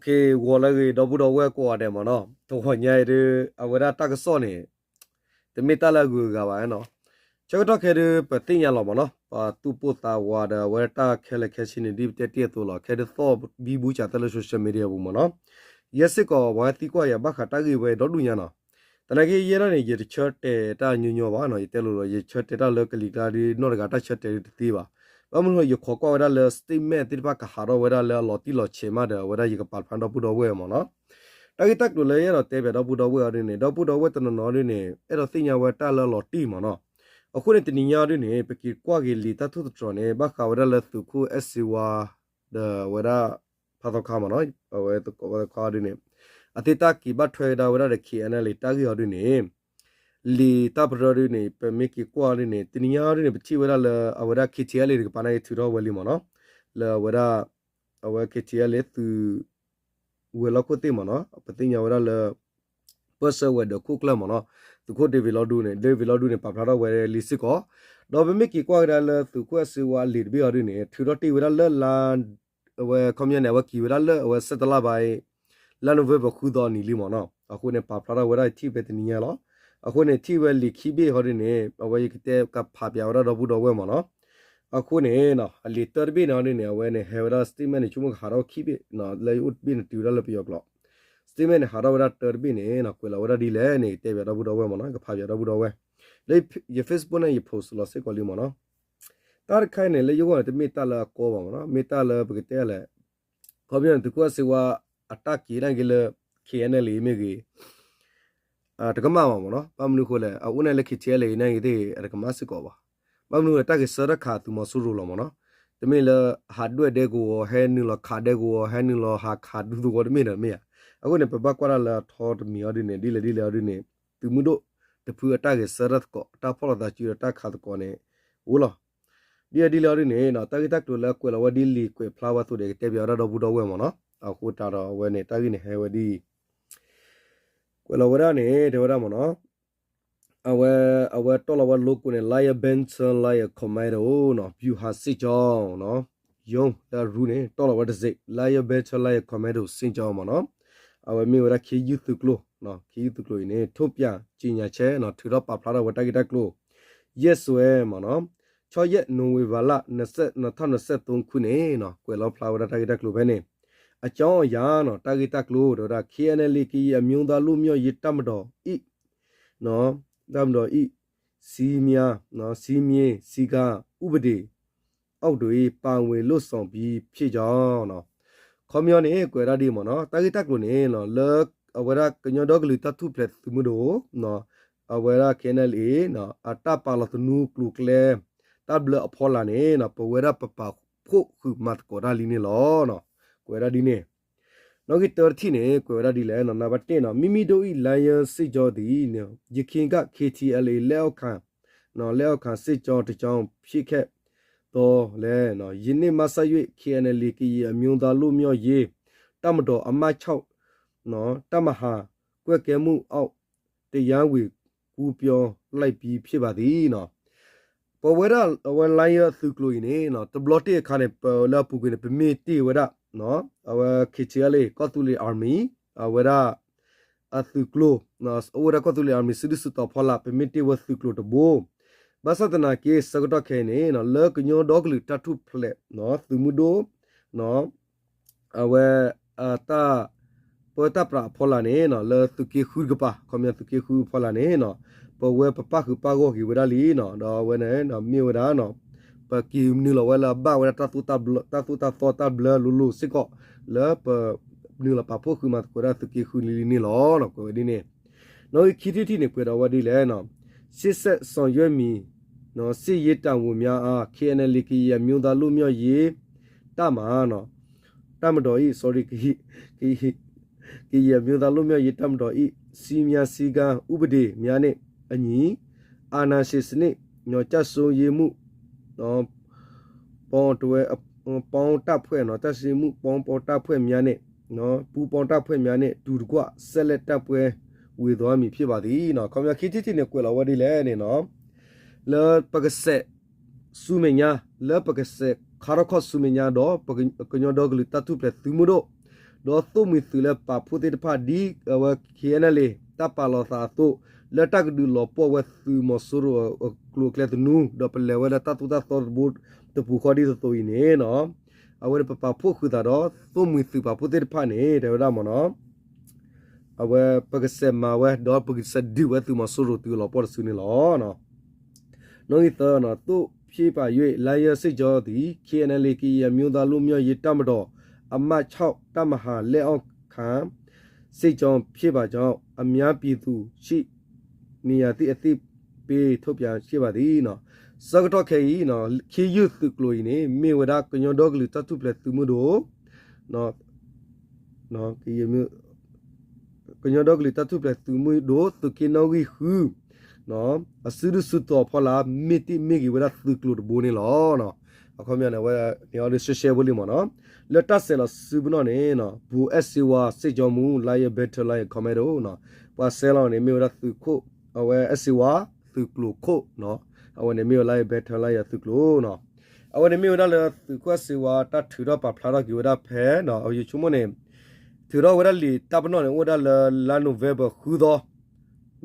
ဂီၤလၢအဂ့ၤ ဒီပုၢ်ဒီဝဲၢ်ကိးဂၤဒဲးမ့ၢ်နီၤ, တဂီၤညါအံၤဒုး အဝဲဒၣ်တၢ်ကစီၣ်န့ၣ် တမ့ၢ်တၢ်လၢအဂုၤအဂၤဘၣ်နီၤ. ဆၢကတီၢ်ခဲဒုး ပသ့ၣ်ညါလီၤမ့ၢ်နီၤ, ပှၤသူၣ်ပိၢ်သးဝးဒီး အဝဲတၢ်ခဲလၢာ်ခဲဆ့န့ၣ် ဒ်ပတဲတ့ၢ်အသိးလီၤ. ခဲဒုးသီၣ်ဘံဘူစးသၢလၢ social media ပူၤမ့ၢ်နီၤ. ယဲစ့ၢ်ကီး ပှၤသံကွၢ်ယၤဘၣ်ဃးတၢ်ဂ့ၢ်ဝဲဒီဒူၣ်ညါနီၤ. သနာ်က့ ယဲဒၣ်န့ၣ် ယတဆၢတဲာ်တၢ်ညီညီဘၣ်နီၤ, ယတဲလိၤလိၤ ယဆၢတဲာ်တၢ်လၢကလံၤကျါဒုး နီၢ်တဂၤတၢ်ဆၢတဲာ်ဒုးတသ့ဘၣ်. ဘၣ်မနုၤဃိ ယခိးကွၢ်ဝဲဒၣ်လၢ statement သ့ၣ်တဖၣ်ကဟးထီၣ်ဝဲဒၣ်လၢအလီၤတံၢ်လီၤဆဲးမးဒီး အဝဲဒၣ်ယကပာ်ဖျါဒီပုၢ်ဒီဝဲၢ်မ့ၢ်နီၤ. တၢ်ဂ့ၢ်တၢ်ကျိၤလၢယအဲၣ်ဒိးတဲဘၣ်ဒီပုၢ်ဒီဝဲၢ်အီၤဒုးန့ၣ် ဒီပုၢ်ဒီဝဲၢ်တနီၤနီၤဒုးန့ၣ် အဲၣ်ဒိးသ့ၣ်ညါဝဲတၢ်လၢအလီၤတံၢ်မ့ၢ်နီၤ. အဃိန့ၣ် တနံၤညါအီၤဒုးန့ၣ် ပက့ၤကွၢ်က့ၤလံာ်တၢ်ထူၣ်တတြီၤန့ၣ် ဘၣ်ဃးဝဲဒၣ်လၢသုးခိၣ်အဲၣ်စ့ဝါ ဒီးအဝဲဒၣ် ဖးသီခါမ့ၢ်နီၤ, အဝဲသကိးဝဲသခါအီၤဒုးန့ၣ် အသ့ၣ်တၢ်က့ၤဘၣ်ထွဲကဒါဝဲဒၣ်ဒီး KNLA တၢ်ဂ့ၢ်အီၤဒုးန့ၣ် လံာ်တၢ်ပတြၢၤဒုးန့ၣ် ပမ့ၢ်က့ၤကွၢ်ဒုးန့ၣ် တနံၤညါအီၤဒုးန့ၣ် ပထံၣ်ဝဲဒၣ်လၢအဝဲဒၣ် KTLA တကပၤန့ၣ် ထုးထီၣ်ဝဲလံမ့ၢ်နီၤ, လၢအဝဲဒၣ် အဝဲ KTLA သုး ဝဲၤလီၢ်ခိၣ်သ့ၣ်မ့ၢ်နီၤ, ပသ့ၣ်ညါဝဲဒၣ်လၢ ပၢၢ်ဆၢဝဲၤဒၢးခိၣ်ကျၢၢ်မ့ၢ်နီၤ, သုးခိၣ် David လီၤဒူန့ၣ် David လီၤဒူန့ၣ် ပာ်ဖျါထီၣ်ဝဲလံစ့ၢ်ကီး, ဒီးပမ့ၢ်က့ၤကွၢ်ကဒါလၢသုးခိၣ်အဲၣ်စ့ဝါအလံာ်တဘ့ၣ်အီၤဒုးန့ၣ် ထုးထီၣ်တ့ၢ်ဝဲဒၣ်လၢလါ အဝဲခီပညီန့ၣ် အဝဲက့ၤဝဲဒၣ်လၢအဝဲ စဲးတလါဘၣ်အံၤ လါ November ဃုသီအနံၤလံမ့ၢ်နီၤ, အဃိန့ၣ် ပာ်ဖျါထီၣ်ဝဲဒၣ်ထံၣ်ဖဲတနံၤညါလီၤ. အဃိန့ၣ် ထံၣ်ဝဲလံာ်ခံဘ့ၣ်ဟီဒုးန့ၣ် အဝဲယကတဲကဖးပၠးဝဲဒၣ်ဒီပုၢ်ဒီဝဲၢ်မ့ၢ်နီၤ. အဃိန့ၣ် အလံာ်တၢတဘ့ၣ်န့ၣ်ဟီဒုးန့ၣ် အဝဲန့ၣ် ဟဲဝဲဒၣ် statement န့ၣ် ဆိကမိၣ်ကဟးထီၣ်ခံဘ့ၣ် လၢယအိၣ်တဘ့ၣ်န့ၣ် တုၤဝဲဒၣ်လၢပယီၤကျိာ် statement န့ၣ် ဟးထီၣ်ဝဲဒၣ်တၢတဘ့ၣ်န့ၣ် ကွဲးလီၤဝဲဒၣ်ဒ်လဲၣ်န့ၣ် ကတဲပၠးဒီပုၢ်ဒီဝဲၢ်မ့ၢ်နီၤ, ကဖးပၠးဒီပုၢ်ဒီဝဲၢ် လၢယ Facebook န့ၣ် ယ post လီၤစ့ၢ်ကီးလံမ့ၢ်နီၤ. တၢ်တခါအံၤန့ၣ် လၢယဂီၢ်န့ၣ် တမ့ၢ်တၢ်လၢအကီဘၣ်မ့ၢ်နီၤ, မ့ၢ်တၢ်လၢပကတဲလဲၣ်, ခီပညီန့ၣ် သုးခိၣ်အဲၣ်စ့ဝါအတၢ်က့ၤနာ်က့ၤလၢ KNLA မ့ၢ်ဂ့ၤ တကမၣ်ဘၣ်မ့ၢ်နီၤ, ဘၣ်မနုၤအဃိလဲၣ် အအိၣ်န့ၣ်လၢ KTLA နာ်က့ၤသ့ၣ် တကမၣ်စ့ၢ်ကီးဘၣ်. ဘၣ်မနုၤလဲၣ် တၢ်ဂ့ၤဆၢထၢၣ်ခးသုးမီၤစိရိၤလီၤမ့ၢ်နီၤ, တမ့ၢ်လၢဟးဒွဲၣ်ဒဲကဝီၤ ဟဲနုာ်လီၤခးဒဲကဝီၤ ဟဲနုာ်လီၤဟးခးဒူသဝီတမ့ၢ်ဒီးမ့ၢ်ဧါ. အဃိန့ၣ် ပဘၣ်ကွၢ်တၢ်လၢအထီတမံၤအီၤဒုးန့ၣ် ဒ်လဲၣ်ဒ်လဲၣ်အီၤဒုးန့ၣ် သုးမုၢ်ဒိၣ်တဖုအတၢ်ဂ့ၤဆၢထၢၣ်သကိး တၢ်ဖီၣ်လိာ်သးစုဒီးတၢ်ခးသကိးန့ၣ် အိၣ်လီၤ. ဒ်လဲၣ်ဒ်လဲၣ်အီၤဒုးန့ၣ် တၢ်ဂ့ၢ်တၢ်ကျိၤလၢကွဲးလီၤဝဲဒ်လံာ်ကွဲးဖျါဝဲအသိးဒီး ကတဲပၠးဝဲဒၣ်ဒီပုၢ်ဒီဝဲၢ်မ့ၢ်နီၤ, အဃိတၢ်ဒီးအဝဲန့ၣ် တၢ်ဂ့ၢ်န့ၣ်ဟဲဝဲဒ်အံၤ ကွဲးလီၤဝဲဒၣ်န့ၣ် တဲဝဲဒၣ်မ့ၢ်နီၤ, အဝဲ အဝဲတီၢ်လီၤဝဲ logo န့ၣ် Lion Battalion Lion Commando နီၤ ဗျူဟာစစ်ကြောင်းနီၤ, ယိၤလၢအရူန့ၣ် တီၢ်လီၤဝဲတစ့ၢ် Lion Battalion Lion Commando စစ်ကြောင်းမ့ၢ်နီၤ, အဝဲမ့ၢ်ဝဲဒၣ် ခ့ယုၢ်သုးကျိၤ, ခ့ယုၢ်သုးကျိၤအံၤန့ၣ် ထုတ်ပြန်ကြေညာချက်နီၤ ထုးထီၣ်ပာ်ဖျါထီၣ်ဝဲတၢ်ဂ့ၢ်တၢ်ကျိၤ ရက်စွဲမ့ၢ်နီၤ, ဆီယဲၣ် နိၣ်ဝ့ဘၢၣ်လ နှစ်ဆယ့်သုံးခုန့ၣ်နီၤ ကွဲးလီၤဖျါဝဲဒၣ်တၢ်ဂ့ၢ်တၢ်ကျိၤဖဲန့ၣ်, အကြောင်းအရာနီၤ တၢ်ဂ့ၢ်တၢ်ကျိၤ တဲဝဲဒၣ် KNLA ကရင်အမျိုးသားလွတ်မြောက်ရေးတပ်မတော် တပ်မတော် စည်းမျဉ်း စည်းမျဉ်း စည်းကမ်း ဥပဒေ အောက်တွင် ပါဝင်လုပ်ဆောင်ပြီး ဖြစ်ကြောင်းနီၤ, ခီပညီန့ၣ် ကွဲးဒၣ်ဒ်မ့ၢ်နီၤ တၢ်ဂ့ၢ်တၢ်ကျိၤန့ၣ် လၢအဝဲဒၣ်ကညီဒီကလုာ်တၢ်ထူၣ်ဖျဲးသုးမုၢ်ဒိၣ် အဝဲဒၣ် KNLA အတၢ်ပာ်လီၤသနူကျိၤကျဲ တၢ်ဘျၢအဖီလာ်န့ၣ် ပဝဲဒၣ်ပပာ်ဖှိၣ်ဃုာ်မၤသကိးတၢ်လံန့ၣ်လီၤ. ကွဲးဝဲဒၣ်ဒ်န့ၣ်, နီၣ်ဂံၢ်တၢတထံၣ်န့ၣ် ကွဲးဝဲဒၣ်ဒ်လဲၣ်နီၤ, နံပါတ်တစ်နီၤ မိမိတို့၏ လိုင်းယွင်းစစ်ကြောင်းသည် ယခင်က KTLA လက်အောက်ခံ လက်အောက်ခံစစ်ကြောင်းတစ်ကြောင်းဖြစ်ခဲ့သော်လည်း ယနေ့မှစ၍ KNLA ကရင်အမျိုးသားလွတ်မြောက်ရေးတပ်မတော် အမှတ်ခြောက် တပ်မဟာ ကွပ်ကဲမှုအောက် တရားဝင်ကူးပြောင်းလိုက်ပြီးဖြစ်ပါသည်နီၤ. ပဝဲဒၣ်အဝဲ လိုင်းယွင်း အသုးကျိၤအံၤန့ၣ် တဘျီတ့ၢ်အခါန့ၣ် ပလၢအပူၤကွံာ်န့ၣ် ပမ့ၢ်တ့ၢ်ဝဲဒၣ် အဝဲ KTLA ကီၢ်သူလ့ၤ Army အဝဲဒၣ် အသုးကျိၤ အိၣ်ဝဲဒၣ်ကီၢ်သူလ့ၤ Army စုဒုၣ်စုတီၤဖီလာ် ပမ့ၢ်တ့ၢ်ဝဲသုးကျိၤတဘိ ဘၣ်ဆၣ်သနာ်က့ ဆၢကတီၢ်ခဲအံၤန့ၣ် လၢကညီဒီကလုာ်တၢ်ထူၣ်ဖျဲး သုးမုၢ်ဒိၣ် အဝဲ အတၢ်ပၢတၢ်ပြးအဖီလာ်န့ၣ် လၢသုးက့ဃုတကပၤ ခီပညီသုးက့ဃုအဖီလာ်န့ၣ် ပဝဲပပၣ်ဃုာ်ပၣ်ဂီၢ်က့ၤဝဲဒၣ်လံနီၤ, ဒီးအဝဲန့ၣ် မ့ၢ်ဝဲဒၣ် ပက့ၤနုာ်လီၤဝဲလၢအဘၣ်ဝဲဒၣ်တၢ်သိၣ်တၢ်သီတၢ်ဘျၢလိၤလိၤစ့ၢ်ကီး လၢပနုာ်လီၤပာ်ဖှိၣ်ဃုာ်မၤသကိးဝဲဒၣ်သုးက့ဃုလံန့ၣ်လီၤ. ကွဲးဝဲဒ်န့ၣ်, နီၣ်ဂံၢ်ခံထံၣ်တထံၣ်န့ၣ် ကွဲးဒီးဝဲဒ်လဲၣ်နီၤ, ရှေ့ဆက်ဆောင်ရွက်မည် စစ်ရေးတာဝန်များအား KNLA ကရင်အမျိုးသားလွတ်မြောက်ရေးတပ်မ တပ်မတော်၏ sorry ကရင်အမျိုးသားလွတ်မြောက်ရေးတပ်မတော်၏ စည်းမျဉ်းစည်းကမ်းဥပဒေများနှင့်အညီ အာဏာရှင်စနစ် ကျဆုံးရေးမှု ပေါင်းတပ်ဖွဲ့ ကျဆုံးရေးမှု ပေါင်းတပ်ဖွဲ့များနှင့် ပူးပေါင်းတပ်ဖွဲ့များနှင့် တူတကွ ဆက်လက်တိုက်ပွဲဝင်သွားမည်ဖြစ်ပါသည်နီၤ. ခီပညီခံထံၣ်တထံၣ်န့ၣ် ကွဲးလီၤဝဲဒ်လဲၣ်န့ၣ်နီၤ, လၢပကစဲးဆူမဲာ်ညါ လၢပကစဲးခါထီၣ်ခီၣ်ဆူမဲာ်ညါဒီး ကညီဒီကလုာ်တၢ်ထူၣ်ဖျဲးသုးမုၢ်ဒိၣ် ဒီးသိၣ်မှံၤသုးလၢပာ်ဖှိၣ်သ့ၣ်တဖၣ် ဒ်အဝဲ ခ့ၣ်အဲၣ်ယူၣ်အ့ၣ် တၢ်ပာ်လီၤသးအသိး လၢတၢ်ကဒုးလီၤပှီၢ်ဝဲသုးမီၤစိရိၤအကျိၤအကျဲသနူ ဒီးပလဲၤဝဲဒၣ်တၢ်သိၣ်တၢ်သီတဘိတပူၤဃီဒ်သိးသိးအံၤန့ၣ် အဝဲန့ၣ်ပပာ်ဖှိၣ်ဃုာ်သးဒီး သိၣ်မှံၤသုးပာ်ဖှိၣ်သ့ၣ်တဖၣ်န့ၣ် တဲဝဲဒၣ်မ့ၢ်နီၤ အဝဲပကစဲးမၤဝဲ ဒီးပကစဲးဒုးဝဲသုးမီၤစိရိၤတုၤလီၤပှီၢ်တစုန့ၣ်လီၤ. နီၣ်ဂံၢ်သၢ, သိၣ်ဖျ့ပာ်ယွ့ၣ် လါယဲၢ်စ့ၣ်ကၠီသံ ခ့ၣ်အဲၣ်ယူၣ်အ့ၣ် ကရင်အမျိုးသားလွတ်မြောက်ရေးတပ်မတော် အမှတ်ခြောက် တပ်မဟာ လက်အောက်ခံ စစ်ကြောင်းဖြစ်ပါကြောင်း အများပြည်သူရှေ့ နေရာသည့်အသိပေးထုတ်ပြန်ရှိပါသည်. ဆၢကတီၢ်ခဲအံၤ ခ့ယုၢ်သုးကျိၤအံၤန့ၣ် မ့ၢ်ဝဲဒၣ်ကညီဒီကလုာ်တၢ်ထူၣ်ဖျဲးသုးမုၢ်ဒိၣ် ကညီဒီကလုာ်တၢ်ထူၣ်ဖျဲးသုးမုၢ်ဒိၣ် သုးက့နီၣ်ဂံၢ်ဃု အစုဒုၣ်စုတီၤအဖီလာ် မ့ၢ်တ့ၢ်မ့ၢ်က့ၤဝဲဒၣ်သုးကျိၤတဘိန့ၣ်လီၤ. အခီပညီန့ၣ် အဝဲန့ၣ်အီၤဒ်ရှဲရှဲဖိလံမ့ၢ်နီၤ, လၢတၢ်ဆဲးလီၤစုပနီၣ်န့ၣ် ဗိုလ်အဲၣ်စ့ဝါ စစ်ကြောင်းမှူး Lion Battalion Commando ပှၤဆဲးလီၤန့ၣ် မ့ၢ်ဝဲဒၣ်သုးခိၣ် အဝဲအဲၣ်စ့ဝါ သုးကျိၤခိၣ် အဝဲန့ၣ်မ့ၢ်ဝဲ Lion Battalion သုးကျိၤ အဝဲန့ၣ်မ့ၢ်ဝဲဒၣ်လၢသုးခိၣ်အဲၣ်စ့ဝါ တၢ်ထုးထီၣ်ပာ်ဖျါထီၣ်က့ၤဝဲဒၣ်ဖဲ အယဆိကမိၣ်န့ၣ် ထုးထီၣ်ဝဲဒၣ်လံာ်တၢ်ပနီၣ်န့ၣ် အိၣ်ဝဲဒၣ်လၢလါ November ဃုသီ,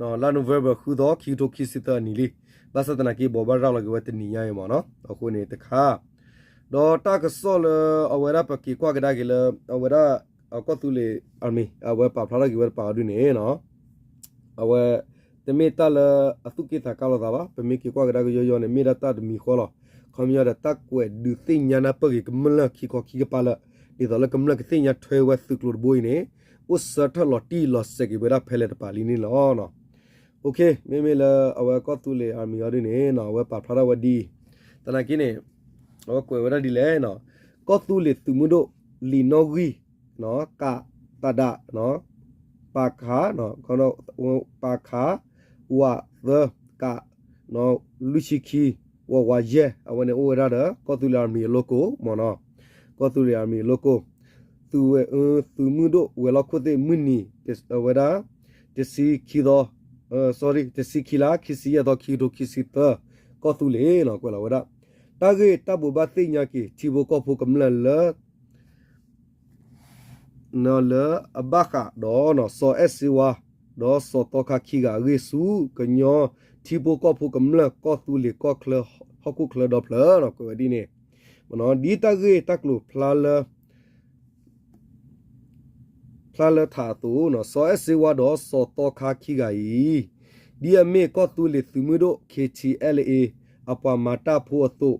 လါ November ဃုသီ ခံကထိခံဆံသၢအနံၤလံ. ဘၣ်ဆၣ်သနာ်က့ ဘိးဘၣ်ရၤလီၤက့ၤဝဲတနံၤညါအံၤမ့ၢ်နီၤ, အဃိန့ၣ်တခါ ဒီးတၢ်ကစီၣ်လၢအဝဲဒၣ်ပက့ၤကွၢ်ကဒါက့ၤလၢ အဝဲဒၣ် ကီၢ်သူလ့ၤ Army အဝဲပာ်ဖျါထီၣ်က့ၤဝဲတပၤအီၤဒ်န့ၣ်နီၤ အဝဲ တမ့ၢ်တၢ်လၢအသူၣ်က့ၣ်သးကါလိာ်သးဘၣ်, ပမ့ၢ်က့ၤကွၢ်ကဒါကယီယီန့ၣ် မ့ၢ်ဒၣ်တၢ်တမံၤဃီလီၤ. ခီပညီဒီးတၢ်ကွဲးဒုးသ့ၣ်ညါနၢ်ပၢၢ်က့ၤကမျၢၢ်ခံခီခံကပၤလၢ ဒ်သိးလၢကမျၢၢ်ကသ့ၣ်ညါထွဲဝဲသုးကျိၤတဘိအံၤန့ၣ် အိၣ်ဆၢထၢၣ်လီၤတံၢ်လီၤဆဲးက့ၤဝဲဒၣ်ဖဲလဲၣ်တပၤလံန့ၣ်လီၤ. မ့မ့ၢ်လၢအဝဲကီၢ်သူလ့ၤ Army အီၤဒ်န့ၣ် အဝဲပာ်ဖျါထီၣ်ဝဲဒ်အံၤ, သနာ်က့န့ၣ် အဝဲကွဲးဝဲဒၣ်ဒ်လဲၣ်, ကီၢ်သူလ့ၤသုးမုၢ်ဒိၣ် လံာ်နီၣ်ဂံၢ် ကး သဒး ပာ်ခး ပာ်ခး ဝးသၢ ကး လွံၢ်ဆံခံ ဝးဝးယဲၢ် အဝဲန့ၣ်အိၣ်ဝဲဒၣ်ဒီး ကီၢ်သူလ့ၤ Army အလီၢ်ကိၢ်မ့ၢ်နီၤ, ကီၢ်သူလ့ၤ Army အလီၢ်ကိၢ်, သုးဝဲ သုးမုၢ်ဒိၣ်ဝဲၤလီၢ်ခိၣ်သ့ၣ်မုၢ်နံၤ အဝဲဒၣ် တဆံခံသီ sorry တဆံခံလါ ခံဆံယဲၢ်သီ ခံကထိခံဆံသၢ, ကီၢ်သူလ့ၤ ကွဲးလီၤဝဲဒၣ် တၢ်ဂ့ၢ်တၢ်ဘိးဘၣ်သ့ၣ်ညါက့ၤ ထံဖိကီၢ်ဖိကမျၢၢ်လၢ လၢအဘၣ်ဃးဒီး စီၤအဲၣ်စ့ဝါ ဒီးစီၤသီခါခံဂၤအဂ့ၢ်ဆူ ကညီထံဖိကီၢ်ဖိကမျၢၢ် ကီၢ်သူလ့ၤကီၢ်ချၢ ဟီၣ်ခိၣ်ချၢဒီဖျၢၣ် ကွဲးဝဲဒ်န့ၣ်, ဒ်တၢ်ဂ့ၢ်တၢ်ကျိၤဖျါလၢ ဖျါလၢထးအသိး, စီၤအဲၣ်စ့ဝါဒီးစီၤသီခါခံဂၤအံၤ, ဒ်အမ့ၢ်ကီၢ်သူလ့ၤသုးမုၢ်ဒိၣ် ခ့ထံအဲလ်အ့ အပှၤမၤတၢ်ဖိအသိး,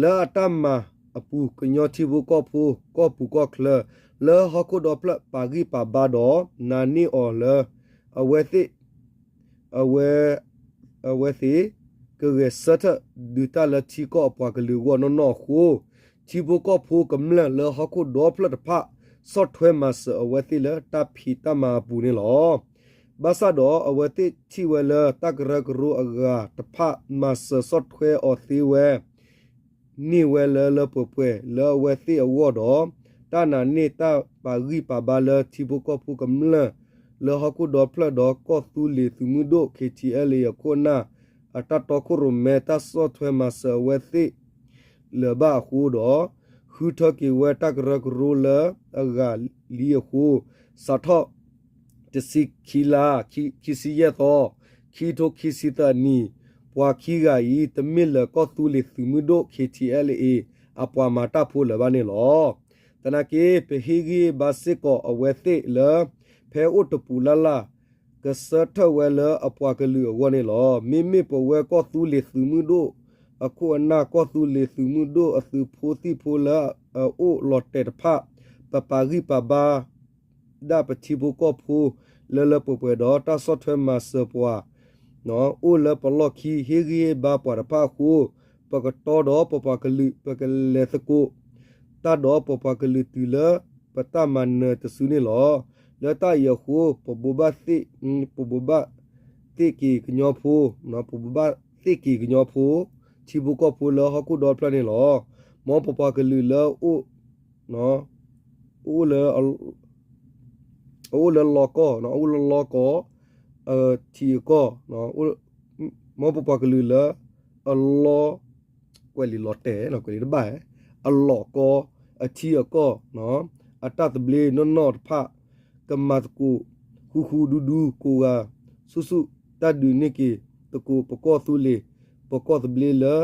လၢအတၢ်မၤအပူၤ ကညီထံဖိကီၢ်ဖိ ကီၢ်ပူၤကီၢ်ချၢ လၢဟီၣ်ခိၣ်ဒီဖျၢၣ် ပာ်ဂံၢ်ပာ်ဘါဒီး နာ်န့ၢ်အီၤလၢ အဝဲသ့ၣ် အဝဲ အဝဲသ့ၣ် ကဂဲၤဆၢထၢၣ်ဒုးတၢ်လၢထံကီၢ်အပှၤကလုာ်အဂီၢ်နီၢ်နီၢ်အဃိ, ထံဖိကီၢ်ဖိကမျၢၢ်လၢဟီၣ်ခိၣ်ဒီဖျၢၣ်တဖၣ် ဆီၣ်ထွဲမၤစၢၤအဝဲသ့ၣ်လၢတၢ်ဖံးတၢ်မၤအပူၤန့ၣ်လီၤ. ဘၣ်ဆၣ်ဒီးအဝဲသ့ၣ်ထံၣ်ဝဲလၢတၢ်ကရၢကရိအဂၤတဖၣ် မၤစၢၤဆီၣ်ထွဲအီၤသ့ဝဲ န့ၢ်ဝဲလၢလၢပှဲၤပှဲၤလၢအဝဲသ့ၣ်အဂီၢ်ဒီး တၢ်နာ်န့ၢ်တၢ်ပာ်ဂံၢ်ပာ်ဘါလၢထံဖိကီၢ်ဖိကမျၢၢ် လၢဟီၣ်ခိၣ်ဒီဖျၢၣ်ဒီးကီၢ်သူလ့ၤသုးမုၢ်ဒိၣ် ခ့ထံအဲလ်အ့ အခိၣ်အနၢ် အတၢ်တီခိၣ်ရိၣ်မဲ တၢ်ဆီၣ်ထွဲမၤစၢၤအဝဲသ့ၣ် လၢၤဘၣ်အဃိဒီး ဃုထၢက့ၤဝဲတၢ်ကရၢကရိလၢအဂၤလံအဃိ, စးထီၣ် တဆံခံလါ ခံဆံယဲၢ်သီ ခံထိခံဆံသၢနံၣ်, ပှၤခံဂၤအံၤ တမ့ၢ်လၢကီၢ်သူလ့ၤသုးမုၢ်ဒိၣ် ခ့ထံအဲလ်အ့ အပှၤမၤတၢ်ဖိလၢၤဘၣ်န့ၣ်လီၤ. သနာ်က့ ပဟ့ၣ်ဂံၢ်ဘါစ့ၢ်ကီးအဝဲသ့ၣ်လၢ ဖဲအိၣ်တပူၤလၢ်လၢ် ကဆၢထၢၣ်ဝဲလၢအပှၤကလုာ်အဂီၢ်န့ၣ်လီၤ. မ့မ့ၢ်ပဝဲကီၢ်သူလ့ၤသုးမုၢ်ဒိၣ် အခိၣ်အနၢ် ကီၢ်သူလ့ၤသုးမုၢ်ဒိၣ်အသုးဖိသံၣ်ဖိလၢအအိၣ်လီၤတဲာ်တဖၣ် ပပာ်ဂံၢ်ပာ်ဘါ ဒၣ်ပထံဖိကီၢ်ဖိ လၢလၢပှဲၤပှဲၤဒီး တၢ်ဆီၣ်ထွဲမၤစၢၤပှၤ အိၣ်လၢပလီၢ်ခံ ဟ့ၣ်ဂံၢ်ဟ့ၣ်ဘါပှၤတဖၣ်အဃိ, ပကတီဒီးပပှၤကလုာ် ပကလဲၤသကိး တၢ်ဒီးပပှၤကလုာ်တုၤလၢ ပတၢ်မၤနၢၤတစုန့ၣ်လီၤ. လၢတၢ်အံၤအဃိ ပဘိးဘၣ်သ့ၣ် ပဘိးဘၣ်သ့ၣ်က့ၤကညီဖိ ပဘိးဘၣ်သ့ၣ်က့ၤကညီဖိ ထံဖိကီၢ်ဖိလၢဟီၣ်ခိၣ်ဒီဖျၢၣ်န့ၣ်လီၤ. မ်ပပှၤကလုာ်လၢ အိၣ်လၢ အအိၣ်လၢလီၢ်ကီၢ် အအိၣ်လၢလီၢ်ကီၢ် ထံအကီၢ် မ်ပပှၤကလုာ်လၢ အလီၢ် ကွဲးလံာ်လီၤတဲာ် ကွဲးလံာ်တဘၣ် အလီၢ်ကီၢ် အထံအကီၢ် အတၢ်သဘျ့နီၢ်နီၢ်တဖၣ် ကမၤသကိးဃူဃူဒူဒူကိးဂၤဆူၣ်ဆူၣ် တၢ်ဒုးန့ၢ်က့ၤသကိးပကီၢ်သူလ့ၤ ပကီၢ်သဘျ့လၢ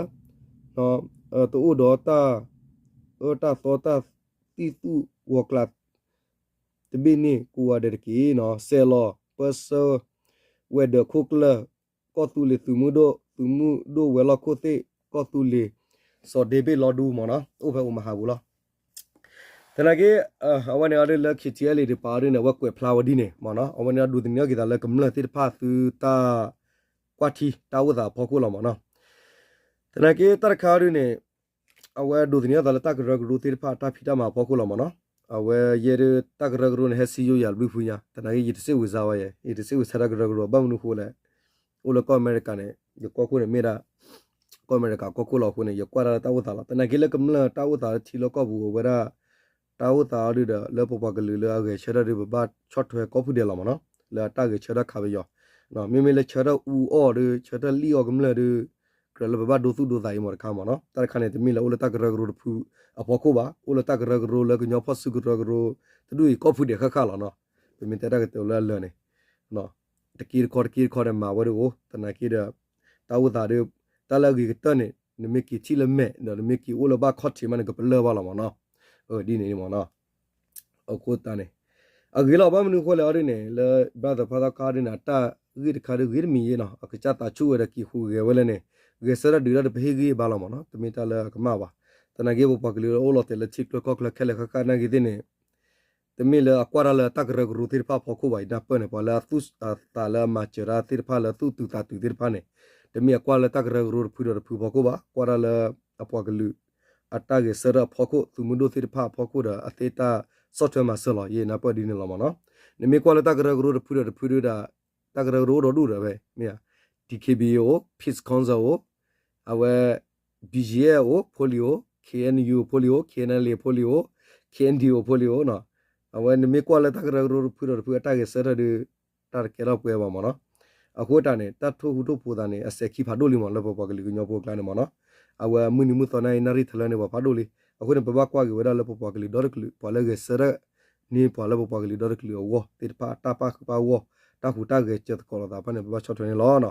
တအိၣ်ဒီးတၢ်အၢတၢ်သီတၢ်သံၣ်သူၣ်ဂီၤကျး တဘ့ၣ်န့ၣ်ကိးဂၤဒဲးတက့ၢ်. စဲးလီၤပၢဆှၢဝဲၤဒၢးခိၣ်ကျၢၢ် ကီၢ်သူလ့ၤသုးမုၢ်ဒိၣ် သုးမုၢ်ဒိၣ်ဝဲၤလီၢ်ခိၣ်သ့ၣ် ကီၢ်သူလ့ၤ စီၤဒ့ဘ့ၣ်လီၤဒူမ့ၢ်နီၤ အိၣ်ဖဲအိၣ်မဟးပူၤလီၤ. သနာ်က့ အဝဲန့ၣ်အီၤဒ်လၢ KTLA တပၤအီၤဒ်န့ၣ် အဝဲကွဲးဖျါဝဲဒ်န့ၣ်မ့ၢ်နီၤ အဝဲန့ၣ်အီၤဒိးသန့ၤအီၤက့ၤသးလၢကမျၢၢ်သ့ၣ်တဖၣ်သုတၢ်ကွၢ်ထံတၢ်အိၣ်သးအဖီခိၣ်လီၤမ့ၢ်နီၤ. သနာ်က့တၢ်တခါအီၤဒ်န့ၣ် အဝဲဒိးသန့ၤအသးလၢတၢ်ကရၢကရိသ့ၣ်တဖၣ်အတၢ်ဖံးတၢ်မၤအဖီခိၣ်လီၤမ့ၢ်နီၤ. အဝဲယဲဒၣ်တၢ်ကရၢကရိန့ၣ် ဟဲစံယိယၤတဘျုးဖုညါ သနာ်က့ယတစ့ၢ်ဝံၤစါဝဲယဲ ယတစ့ၢ်ဝံၤစါတၢ်ကရၢကရိ ဘၣ်မနုၤအဃိလဲၣ် အိၣ်လၢကီၢ်အမဲရကၤန့ၣ် ယကီၢ်ခိၣ်န့ၣ်မ့ၢ်ဒၣ် ကီၢ်အမဲရကၤကီၢ်ခိၣ်လီၤအဃိန့ၣ် ယကွၢ်တၢ်လၢတၢ်အိၣ်သးလီၤ. သနာ်က့လၢကမျၢၢ်တၢ်အိၣ်သးလၢထံလၢကီၢ်ပူၤအဝဲဒၣ် တၢ်အိၣ်သးအီၤဒုဒီး လၢပပှၤကလုာ်လၢအဂဲၤဆၢထၢၣ်ဒီး ပဘၣ်ဆီၣ်ထွဲကိးဖုဒဲးလီၤမ့ၢ်နီၤ လၢအတၢ်ဂဲၤဆၢထၢၣ်ခးပယီၤ မ့မ့ၢ်လၢဆၢထၢၣ်အူအီၣ်ဒီး ဆၢထၢၣ်လံၣ်အီၣ်ကမျၢၢ်ဒီး ကြၢးလၢပဘၣ်ဒိသူၣ်ဒိသးအံၤမ့ၢ်တခါမ့ၢ်နီၤ. တၢ်တခါန့ၣ် တမ့ၢ်လၢအိၣ်လၢတၢ်ကရၢကရိတဖုအဖီခိၣ်ဘၣ်, အိၣ်လၢတၢ်ကရၢကရိလၢကညီဖီၣ်စုကရၢကရိ တဒူၣ်အံၤကိးဖုဒဲးဃၣ်ဃၣ်လီၤနီၤ. ပမ့ၢ်တဲတၢ်ကတိၤလၢအလၢာ်န့ၣ် တက့တခီတက့တခီဒီးမၤဝဲဒၣ်အိၣ် သနာ်က့ဒီး တၢ်အိၣ်သးဒီး တၢ်လၢအဂ့ၤကတၢၢ်န့ၣ် နမ့ၢ်က့ၤထံၣ်လၢမဲာ် ဒီးနမ့ၢ်က့ၤအိၣ်လၢဘၣ်ခီၣ်ထံးမးန့ၣ် ကပလၢၢ်ဘၣ်လီၤမ့ၢ်နီၤ. ဒ်န့ၣ်မ့ၢ်နီၤ. အဃိသတးန့ၣ် အဂ့ၤလီၤ ဘၣ်မနုၤအဃိလဲၣ်အီၤဒ်န့ၣ် လၢ brother ဖါသီခါဒ်န့ၣ် အတၢ်ဂ့ၢ်တခါဒ်ဂ့ၤတမံၤယဲနီၤ အကစၢ်သးဆူၣ်ဝဲဒီးက့ၤဟူးဂဲၤဝဲလၢန့ၣ် ဂဲၤဆၢထၢၣ်ဒုးတၢ်ဒီးပဟ့ၣ်ဂံၢ်ဘါလီၤမ့ၢ်နီၤ. တမ့ၢ်တၢ်လၢအကမၣ်ဘၣ်. သနာ်က့ပပှၤကလုာ်လၢအိၣ်လီၤတဲာ်လၢထံချၢကီၢ်ချၢခဲလၢာ်ဃၣ်ဃၣ်နာ်က့သ့ၣ်န့ၣ် တမ့ၢ်လၢအကွၢ်တၢ်လၢတၢ်ကရၢကရိသ့ၣ်တဖၣ်အဖီခိၣ်ဘၣ် ယနၢ်ပၢၢ်န့ၣ် ပှၤလၢအသူၣ်အသးလၢအမၤစၢၤတၢ်သ့ၣ်တဖၣ်လၢသူၣ်တုၤသးတုၤသ့ၣ်တဖၣ်န့ၣ် တမ့ၢ်အကွၢ်လၢတၢ်ကရၢကရိတဖုဒီးတဖုအဖီခိၣ်ဘၣ်, ကွၢ်တၢ်လၢအပှၤကလုာ် အတၢ်ဂဲၤဆၢထၢၣ်အဖီခိၣ် သုးမုၢ်ဒိၣ်သ့ၣ်တဖၣ်အဖီခိၣ်ဒီး အသ့တၢ်ဆီၣ်ထွဲမၤစၢၤလီၤ. ယနၢ်ပၢၢ်ဒ်န့ၣ်လီၤမ့ၢ်နီၤ. နမ့ၢ်ကွၢ်လၢတၢ်ကရၢကရိတဖုဒီးတဖုဒုဒီး တၢ်ကရၢကရိအိၣ်ဒီဒူၣ်ဒီးဝဲ မ့ၢ်ဧါ, D K B A အိၣ်, Peace Council အိၣ်, အဝဲ B G F အိၣ် ဖိလံၤအိၣ်, K N U ဖိလံၤအိၣ်, K N L A ဖိလံၤအိၣ်, K N D O ဖိလံၤအိၣ်နီၤ. အဝဲနမ့ၢ်ကွၢ်လၢတၢ်ကရၢကရိတဖုဒီးတဖုအတၢ်ဂဲၤဆၢထၢၣ်ဒီး တၢ်တကဲထီၣ်ပှဲၤဘၣ်မ့ၢ်နီၤ. အဃိသတးန့ၣ် တၢ်ထိၣ်ဟူးထိၣ်ဖိးသးန့ၣ် အစဲးခံဖးဒိၣ်လံမ့ၢ် လၢပပှၤကလုာ်ကညီဖိအကျါန့ၣ်မ့ၢ်နီၤ. အဝဲမုၢ်နံၤမုၢ်သီနၣ်ရံၣ်ထီလၢန့ၣ် ပှၤဖးဒိၣ်လံ. အဃိန့ၣ် ပဘၣ်ကွၢ်က့ၤဝဲဒၣ်လၢပပှၤကလုာ်ဒီတကလုာ် ပှၤလၢဂဲၤဆၢထၢၣ်န့ၢ်ပှၤလၢပပှၤကလုာ်ဒီတကလုာ်အဂီၢ်သ့ၣ်တဖၣ် တၢ်ပာ်ဃုာ်ပာ်ဂီၢ် တၢ်ဟူးတၢ်ဂဲၤစၢၤသကိးလိာ်သးတဖၣ်န့ၣ် ပဘၣ်ဆီၣ်ထွဲန့ၣ်လီၤ.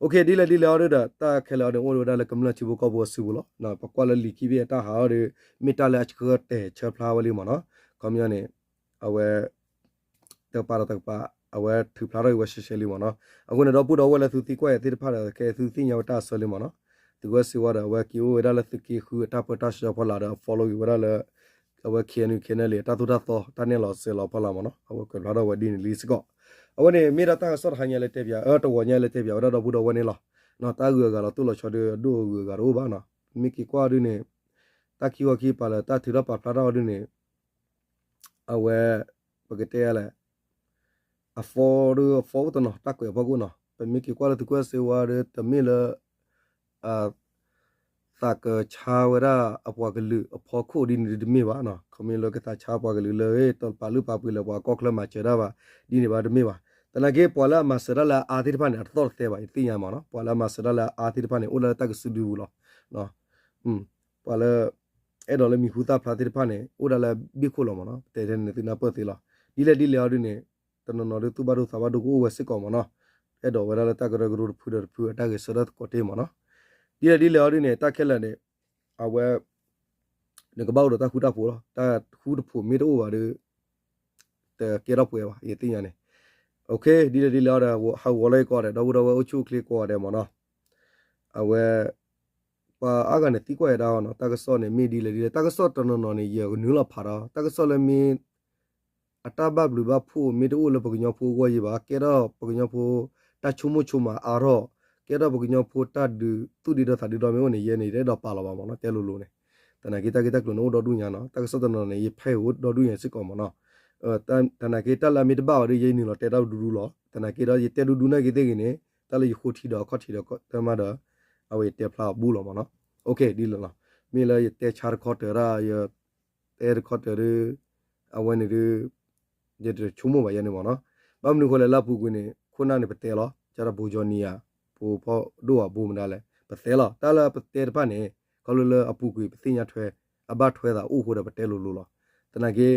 Okay ဒ်လဲၣ်ဒ်လဲၣ်အီၤဒုဒီး တၢ်ခဲလၢာ်အီၤန့ၣ် အိၣ်ဝဲဒၣ်လၢကမျၢၢ်ထံဖိကီၢ်ဖိအစုပူၤလီၤ. ပကွၢ်လၢလံာ်ခံဘ့ၣ်အတၢ်ဟးအီၤဒီး မ့ၢ်တၢ်လၢအဆှၢတဲာ်ဆှၢဖျါဝဲလံမ့ၢ်နီၤ. ခီပညီန့ၣ် အဝဲ တကပၤဒီးတကပၤ အဝဲထုးဖျါထီၣ်က့ၤဝဲရှဲရှဲလံမ့ၢ်နီၤ. အဃိန့ၣ် ဒီပုၢ်ဒီဝဲၢ်လၢသုသံကွၢ်ယၤသ့ၣ်တဖၣ်ဒီး ခဲသုသ့ၣ်ညါဝဲတၢ်အဆၢလံမ့ၢ်နီၤ. သုးကီၢ်စ့ဝါဒီး အဝဲက့ၤအိၣ်ဝဲဒၣ်လၢသုးက့ဃုအတၢ်ပၢတၢ်ဆှၢဖီလာ်ဒီး အ follow က့ၤဝဲဒၣ်လၢ အဝဲ K N U K N L A အတၢ်သိၣ်တၢ်သီ တၢ်နဲၣ်လီၤစဲးလီၤဖီလာ်မ့ၢ်နီၤ. အဝဲကွဲးဖျါထီၣ်ဝဲဒ်န့ၣ်လံစ့ၢ်ကီး. အဝဲန့ၣ် မ့ၢ်ဒၣ်တၢ်ကစီၣ်တဟါညါလၢတဲပၠး အၢ တဂီၤညါလၢတဲပၠးဝဲဒၣ်ဒီပုၢ်ဒီဝဲၢ်န့ၣ်လီၤ. တၢ်ဂုၤအဂၤလီၤတိၢ်လီၤဆီဒီး အဒိၣ်အဂုၤအဂၤတအိၣ်ဘၣ်နီၤ. မ့ၢ်က့ၤကွၢ်အီၤဒုန့ၣ် တၢ်ခံခီခံကပၤလၢတၢ်ထုးထီၣ်ပာ်ဖျါထီၣ်အီၤဒုန့ၣ် အဝဲ ပကတဲလဲၣ် အ follow ဒီး follow တနီၤ တၢ်ကွဲးအဖီခိၣ်နီၤ. ပမ့ၢ်က့ၤကွၢ်လၢသုးကီၢ်စ့ဝါဒီး တမ့ၢ်လၢ အ သးကဆါဝဲဒၣ်အပှၤကလုာ်အဖီခိၣ်ဒ်န့ၣ်ဒ်တမ့ၢ်ဘၣ်နီၤ. ခီမ့ၢ်လၢကသးဆါပှၤကလုာ်လၢ တပာ်လုၢ်ပာ်ပှ့ၤလၢပှၤကီၢ်ချၢမၤစၢၤတၢ်ဘၣ် ဒ်န့ၣ်ဘၣ်တမ့ၢ်ဘၣ်. သနာ်က့ ပှၤလၢအမၤစၢၤတၢ်လၢအအါသ့ၣ်တဖၣ်န့ၣ် အတသီၣ်တသဲဘၣ် ယသ့ၣ်ညါမ့ၢ်နီၤ. ပှၤလၢအမၤစၢၤတၢ်လၢအအါသ့ၣ်တဖၣ်န့ၣ် အိၣ်ဒၣ်လၢတၢ်ကစုဒုပူၤလီၤ. ပှၤလၢ အဲၣ်ဒိးလၢမံၤဟူသၣ်ဖျါသ့ၣ်တဖၣ်န့ၣ် အိၣ်ဒၣ်လၢဘ့ၣ်ခိၣ်လီၤမ့ၢ်နီၤ. ပတဲထဲန့ၣ်သုနၢ်ပၢၢ်သ့လီၤ. ဒ်လဲၣ်ဒ်လဲၣ်အီၤဒုန့ၣ် တနီၤနီၤဒု သူၣ်ဘၣ်ဒိသးဘၣ်ဒိကအိၣ်ဝဲစ့ၢ်ကီးမ့ၢ်နီၤ. အဲၣ်ဒိးဝဲဒၣ်လၢတၢ်ကရၢကရိတဖုဒီးတဖုအတၢ်ဂဲၤဆၢထၢၣ်သကိးတ့ၢ်မ့ၢ်နီၤ. ဒ်လဲၣ်ဒ်လဲၣ်အီၤဒုန့ၣ် တၢ်ခဲလၢာ်န့ၣ် အဝဲ နကဘၣ်အိၣ်ဒီးတၢ်ဃူတၢ်ဖိးလီၤ. တၢ်ဃူတဖိးမ့ၢ်တအိၣ်ဘၣ်ဒီး တကဲထီၣ်ပှဲၤဘၣ် ယသ့ၣ်ညါန့ၣ်. Okay ဒ်လဲၣ်ဒ်လဲၣ်အီၤဒီး ဟးဂီၤလၢယကိးဂၤဒဲး ဒီပုၢ်ဒီဝဲၢ်အိၣ်ဆူၣ်အိၣ်ချ့ကိးဂၤဒဲးမ့ၢ်နီၤ. အဝဲ ပှၤအါဂၤန့ၣ်သံကွၢ်ယၤဒၣ်အီၤနီၤ တၢ်ကစီၣ်န့ၣ်မ့ၢ်ဒ်လဲၣ်ဒ်လဲၣ် တၢ်ကစီၣ်တနီၤနီၤန့ၣ် ယကနုာ်လီၤဖးဒီး တၢ်ကစီၣ်လၢမ့ၢ် အတၢ်ဘၣ်ဘျုးဘၣ်ဖှိၣ်မ့ၢ်တအိၣ်လၢပကညီဖိအဂီၢ်ယံၤဘၣ် ကဲထီၣ်ပကညီဖိ တၢ်ဆိကမိၣ်ဆိကမးအါထီၣ် ကဲထီၣ်ပကညီဖိတၢ်ဒုးသူၣ်ဒံဒီသးဒံဒီမ့ၢ်အိၣ်န့ၣ် ယဲန့ၣ် ယတအဲၣ်ဒိးပာ်လီၤဘၣ်မ့ၢ်နီၤ တဲလိၤလိၤန့ၣ် သနာ်က့တၢ်ဂ့ၢ်တၢ်ကျိၤန့ၣ်အိၣ်ဒီဒူၣ်ညါနီၤ တၢ်ကစီၣ်တနီၤန့ၣ် ယဖဲအံၤအိၣ်ဒီဒူၣ်ညါစ့ၢ်ကီးမ့ၢ်နီၤ သနာ်က့တၢ်လၢအမ့ၢ်တဘၣ်ဘၣ်ဒီး ယဲနုာ်လီၤတဲတၢ်ဒူဒူလီၤ သနာ်က့ဒီးယတဲဒူဒူနာ်က့သ့ၣ်ဂ့ၤန့ၣ် တၢ်လၢယဃိထံဒီးအခီၣ်ထံးဒီးတၢ်မၤဒီး အဝဲယတဲဖျါအီၤဘူၣ်လီၤမ့ၢ်နီၤ OK ဒ်လဲၣ်လီၤ မ့ၢ်လၢယတဲဆါတခီတၢၤဒၣ် ယတဲတခီတၢၤဒီး အဝဲန့ၣ်ဒီး ယတဆိကမိၣ်ဘၣ်ယဲန့ၣ်မ့ၢ်နီၤ ဘၣ်မနုၤဃိလဲၣ်လၢအပူၤကွံာ်န့ၣ် ခိၣ်နၢ်န့ၣ်ပတဲလီၤ ကဒီး ဗိုလ်ချုပ်ကြီး ဖိဖီဒိၣ်အဘိမတၤလဲၣ် ပတဲလီၤ တၢ်လၢပတဲတဖၣ်န့ၣ် ခီဖျိလၢအပူၤကွံာ်ပသ့ၣ်ညါထွဲ အဘၣ်ထွဲသးအိၣ်အဃိဒီးပတဲလိၤလိၤလီၤ သနာ်က့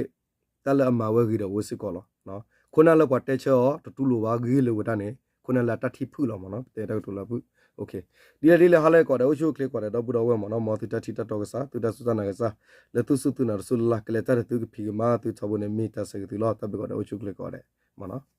တၢ်လၢအမၤဝဲဂ့ၤဒီးဝဲစ့ၢ်ကီးလီၤ. ခိၣ်နၢ်လၢပှၤတဲဆၢအီၤ တတူၢ်လိာ်ဘၣ်ဂ့ၢ်လၢဝဲဒၣ်န့ၣ် ခိၣ်နၢ်လၢအတၢ်ထံၣ်ဖုၣ်လီၤမ့ၢ်နီၤ, ပတဲတၢ်ကတိၤလၢဖုၣ်. ဒ်လဲၣ်ဒ်လဲၣ် ဟါလၢကိးဂၤဒဲး အိၣ်ဆူၣ်အိၣ်ချ့ကိးဂၤဒဲး ဒီပုၢ်ဒီဝဲၢ်မ့ၢ်နီၤ, မ်သုတၢ်ထံၣ်တၢ်တီကစၢ်, သုတၢ်စူၢ်တၢ်နာ်ကစၢ်, လၢသုစူၢ်သုနာ်တစူၢ်လၢ်လၢ် ကလဲၤတၢ်ဒီးသုကဖံးကမၤသုထီဘိန့ၣ် မ့ၢ်တၢ်ဆၢဂ့ၤသုလီၤ. တၢ်ဘျုးကိးဂၤဒဲး အိၣ်ဆူၣ်အိၣ်ချ့ကိးဂၤဒဲးမ့ၢ်နီၤ.